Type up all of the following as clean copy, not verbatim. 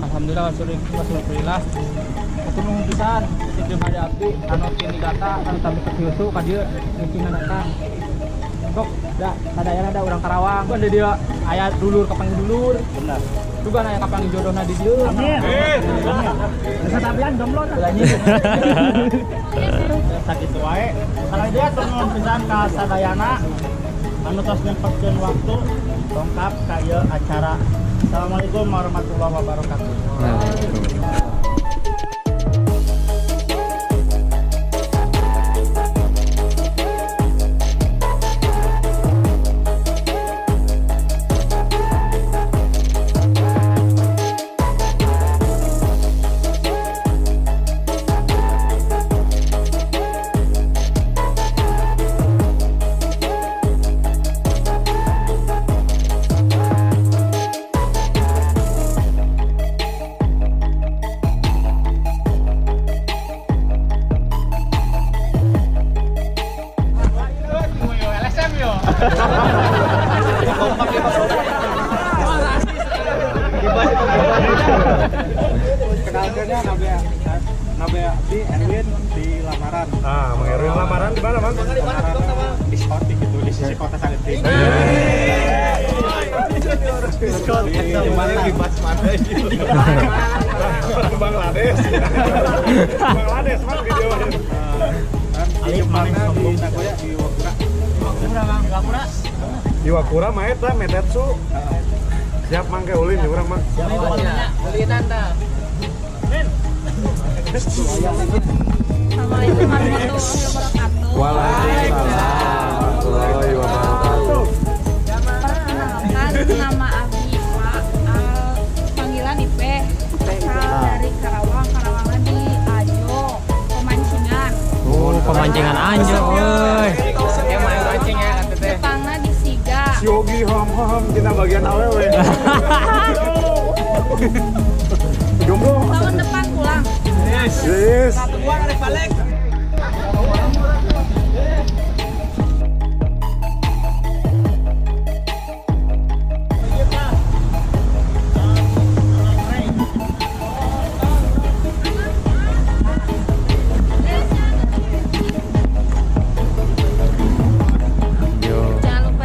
Alhamdulillah, alhamdulillah. Aku nuhun pisan titip ada abdi anu tini data anu tami ke ka dieu ngicingna datang. Kok da sadayana da urang Karawang. Kan di dieu aya dulur kapanggih dulur. Benar. Juga aya kapanggih jodohna di dieu. Amin. Bisa tapian jomblo tah. Sakitu wae. Kalau dia nuhun pisan ka sadayana anu tos nyempetkeun waktu lengkap ka ieu acara. Assalamualaikum warahmatullahi wabarakatuh. Kenalkannya Nabe Abdi Erwin di Lamaran. Ah, Mang Erwin Lamaran di mana, Bang? Diskotik gitu, di sisi kota Sagetik. Diskotik. Di mana di bas mana gitu. Bangladesh. Bangladesh, Bang, video. Di mana di Nagoya di Wakura. Wakura, Bang, Wakura. Di Wakura mah eta Metetsu. Siap Mang ke ulin urang Mang. Siap ulinan tah. Assalamualaikum warahmatullahi wabarakatuh. Waalaikumsalam warahmatullahi wabarakatuh. Perkenalkan, nama Abi Ipa, panggilan Ipe, asal dari Karawang, Karawangan di Ajo, pemancingan. Oh, pemancingan Anjo, euy. Emang mancing ya teteh. Jepangna di Siga. Yogi hom hom dina bagian awewe. Jomblo. Tahun depan pulang. Yes. Yes. Jangan lupa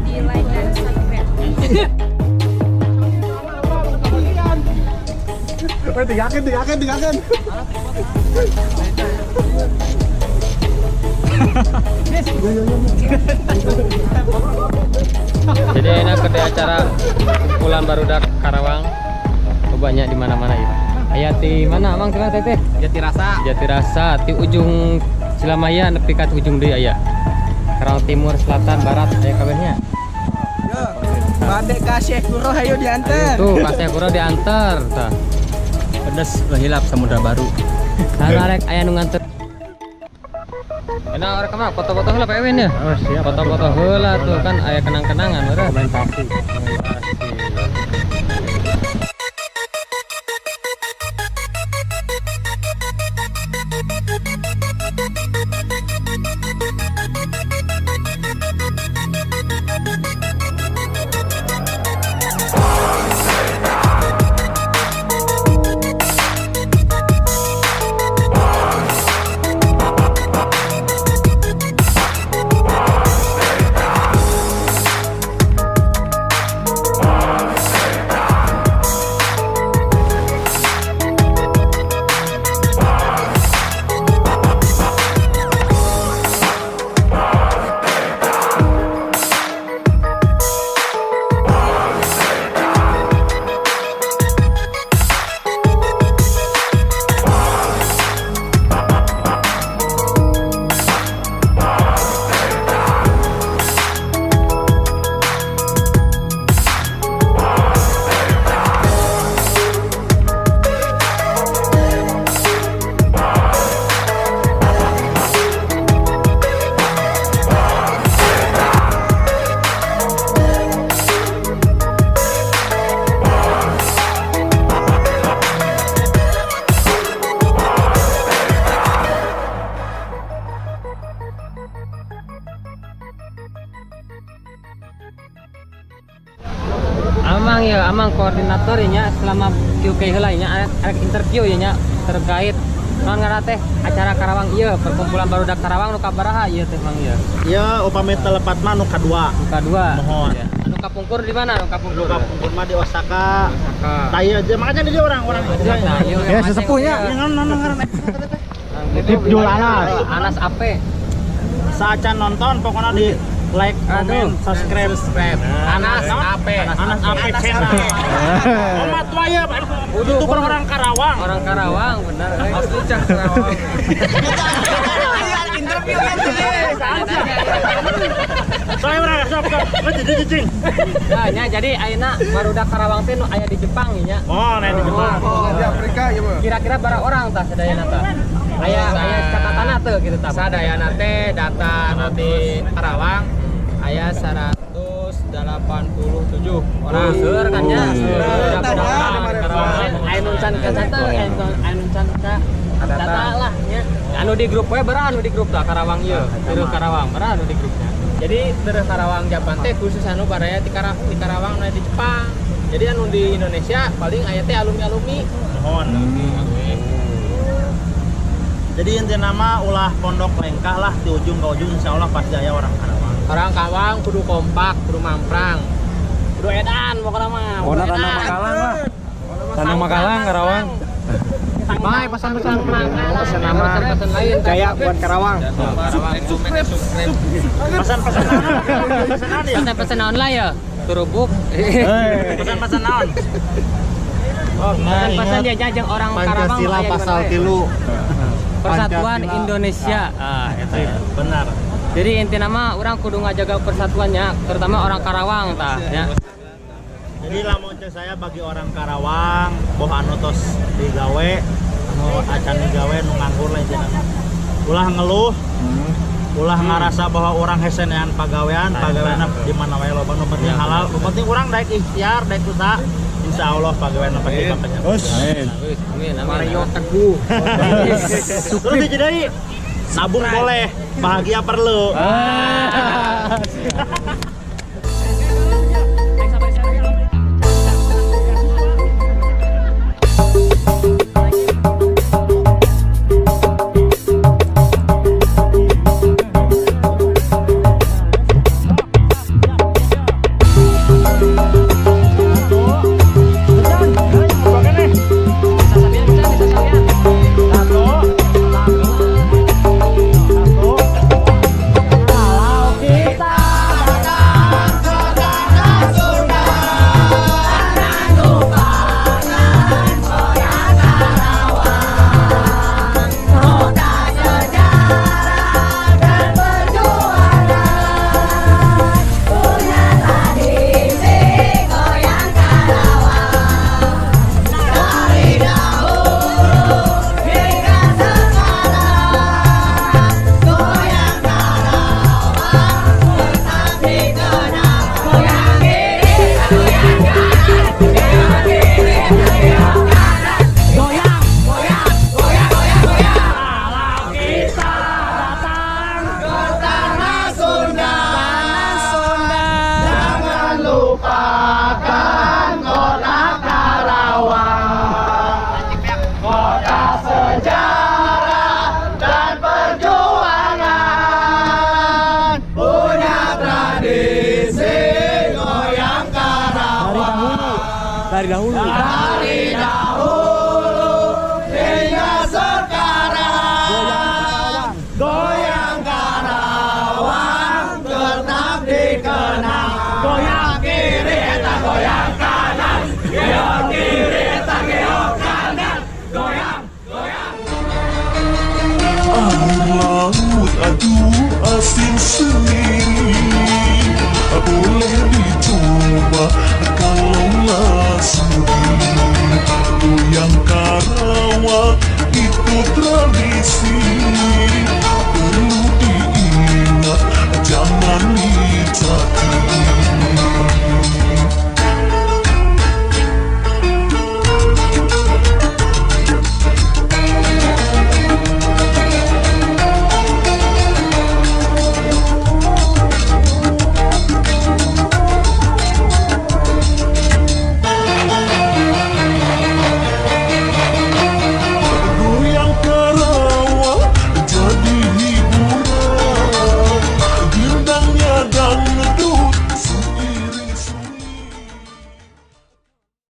di like dan subscribe. Tigakan. Jadi enak ke acara kumpulan barudak Karawang. Banyak di mana-mana ya. Aya di mana Mang cenah teteh? Jati Rasa. Jati Rasa di ujung Cilamaya nepi ka ujung deui aya. Karawang Timur, Selatan, Barat aya kabehnya. Yo, bade ka Syekh Kuro hayu diantar. Tuh, ka Syekh Kuro diantar tah. Pedes hilap Samudra Baru. Sararek aya nu nganter. Enak orang kemana? Foto-foto heula Pak Ewin ya? Oh, siap. Foto-foto heula tuh kan aya kenang-kenangan udah. Dokumentasi. ya amang koordinator nya selama QK heula nya arek interview ya nya terkait naon ngaranna teh acara Karawang ieu perkumpulan barudak Karawang nu kabaraha ieu teh Mang ieu. Ieu upami teu lepat mah nu kadua. Nu kadua. Mohon. Ya. Anu kapungkur di mana anu kapungkur? Nu kapungkur mah di Osaka. Tah ieu makanya di orang-orang. Ya sesepuhnya. Ya naon ngaranna teh. Tip Anas. Anas AP. Saacan nonton pokoknya di like, comment, subscribe. Anas AP. Anas AP channel. Omat wae itu orang Karawang. Orang Karawang benar. Asli cah Karawang. Interview kan. Saya urang sok jadi cicing. Nah, nya jadi ayeuna barudak Karawang teh nu aya di Jepang nya. Oh, aya di Jepang. Oh, di Afrika ieu mah. Kira-kira bara orang tah sadayana tah? Aya aya catatanna teu kitu tah. Sadayana teh data di Karawang aya 187 orang. Seueur kan nya. Aya nu can ka teh, aya nu can ka data lah nya. Anu di grup we bara anu di grup tah Karawang ieu. Terus Karawang bara anu di grupnya. Jadi terus Karawang Japan teh khusus anu baraya di Karawang anu di Jepang. Jadi anu di Indonesia paling aya teh alumni-alumni. Mohon. Jadi inti nama ulah pondok lengkah lah di ujung ke ujung insya Allah pasti aya orang Karawang. Orang Karawang kudu kompak, kudu mamprang. Kudu edan pokokna mah. Pokona tanah Makalang lah. Tanah Makalang Karawang. Bye, pesan-pesan pesan nama, pesan lain kayak buat Karawang. Pesan-pesan pesan-pesan online ya. Turubuk. Pesan-pesan naon? Pesan-pesan dia jajang orang Karawang Pancasila pasal 3. Persatuan Indonesia. Ah, itu benar. Jadi inti nama orang kudu ngajaga persatuannya, terutama orang Karawang tah ya. Jadi lamun cek saya bagi orang Karawang, boh anu tos digawe, anu acan digawe nu nganggur lah intina. Ulah ngeluh, ulah ngarasa bahwa orang hese nean pagawean, pagaweanna di mana wae loba nu penting halal, nu penting urang daek ikhtiar, daek usaha, insyaallah pagaweanna pasti bakal. Amin. Amin amin. Mario Teguh. Terus jadi sabung boleh, bahagia perlu. Dari dahulu. Dari dahulu.